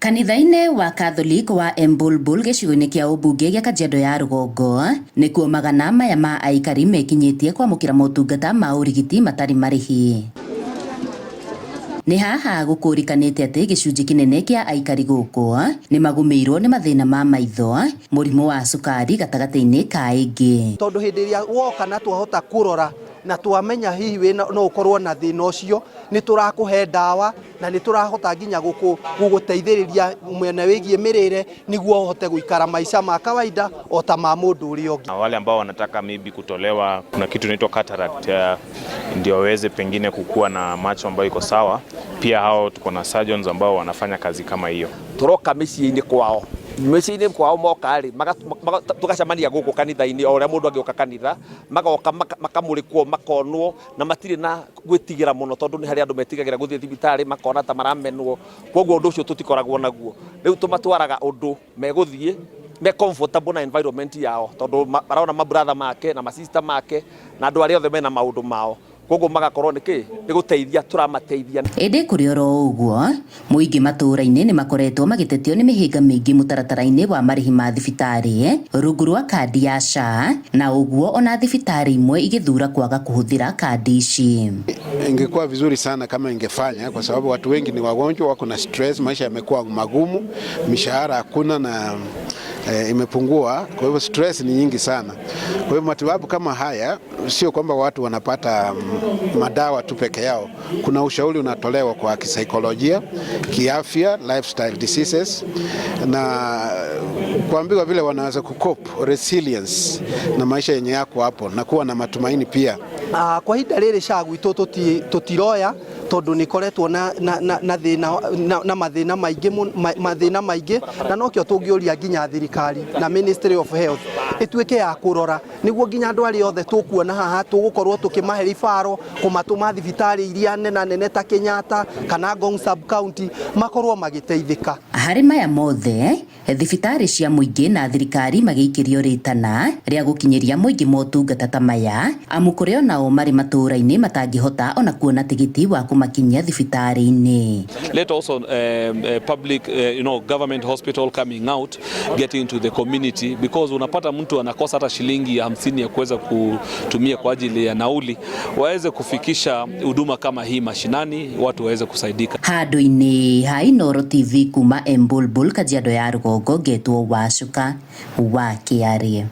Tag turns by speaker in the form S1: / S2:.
S1: Kanitha-inĩ wa Catholic wa Embulbul gĩcigo-inĩ kĩa ũmbunge gĩa Kajiado ya rũgongo nĩkuo magana maya ma aikari mekinyĩtie kwamũkĩra motungata ma ũrigiti matarĩ marĩhi. Nĩ haha gũkũrĩkanĩte atĩ gĩcunjĩ kĩnene kĩa aikari gũkũ nĩ magũmĩirwo nĩ mathĩna ma maitho, mũrimũ wa cukari gatagatĩ-inĩ ka ĩngĩ.
S2: Tondũ hĩndĩ ĩrĩa woka na twahota kũrora na twamenya hihi wĩna no ũkorwo na thĩna ũcio, nĩ tũrakũhe ndawa na nĩ tũrahota nginya gũgũteithĩrĩria mwena wĩgiĩ mĩrĩre nĩguo ũhote gũikara maica ma kawaida o ta ma mũndũ ũrĩa ũngĩ.
S3: Na wale ambao wanataka maybe kutolewa, kuna kitu inaitwa cataract, ndio waweze pengine kukua na macho ambayo iko sawa. Pia hao tuko na surgeons ambao wanafanya kazi kama hiyo.
S4: Tũroka mĩciĩ-inĩ kwao, mĩciĩ-inĩ kwao moka rĩ, tũgacemania gũkũ kanitha-inĩ o ũrĩa mũndũ angĩũka kanitha, magoka makamũrĩkwo, makonwo na matirĩ na gwĩtigĩra mũno, tondũ nĩ harĩ andũ metigagĩra gũthiĩ thibitarĩ makona ta maramenwo. Koguo ũndũ ũcio tũtikoragwo naguo. Rĩu tũmatwaraga ũndũ megũthiĩ me comfortable na environment yao, tondũ marona mabrother make na masister make na andũ arĩa othe mena maũndũ mao, koguo magakorwo nĩ kĩ nĩ gũteithia tũramateithia.
S1: Ĩndĩ kũrĩ oro ũguo, mũingĩ matũũra-inĩ nĩ makoretwo magĩtetio nĩ mĩhĩnga mĩingĩ mũtaratara-inĩ wa marĩhi ma thibitarĩ rungu rwa kandi ya SHA, na ũguo ona thibitarĩ imwe igĩthura kwaga kũhũthĩra kandi ici.
S5: Ingekuwa vizuri sana kama ingefanya, kwa sababu watu wengi ni wagonjwa, wako na stress, maisha yamekuwa magumu, mishahara hakuna na imepungua, kwa hivyo stress ni nyingi sana. Kwa hivyo matibabu kama haya sio kwamba watu wanapata madawa tu peke yao, kuna ushauri unatolewa kwa kisaikolojia, kiafya, lifestyle diseases na kuambiwa vile wanaweza kucope, resilience na maisha yenye yako hapo na kuwa na matumaini pia.
S2: Kwa ihinda rĩrĩ SHA gwitũ tũtiroya tondũ nĩ koretwo na thĩna na mathĩna maingĩ, mathĩna maingĩ, na nokĩo tũngĩũria nginya thirikari na Ministry of Health ĩtuĩke ya kũrora nĩguo nginya andũ arĩa othe tũkuona haha tũgũkorwo tũkĩmahe referral kũmatũma thibitarĩ iria nena nene ta Kenyatta kana Ngong sub county makorwo magĩteithĩka.
S1: Harĩ maya mothe, thibitarĩ cia mũingĩ na thirikari magĩikĩrio rĩtana rĩa gũkinyĩria mũingĩ motungata ta maya, amu kũrĩ onao marĩ matũũra-inĩ matangĩhota ona kuona tigiti wa kũmakinyia thibitarĩ-inĩ.
S6: Let also public, government hospital coming out, getting into the community, because unapata mtu anakosa hata shilingi 50 ya kuweza kutumia kwa ajili ya nauli, waweze kufikisha huduma kama hii mashinani, watu waweze kusaidika.
S1: Handũ-inĩ ha Inooro TV kuma Embulbul, Kajiado ya rũgongo, ngetwo Wacuka wa Kĩarĩ.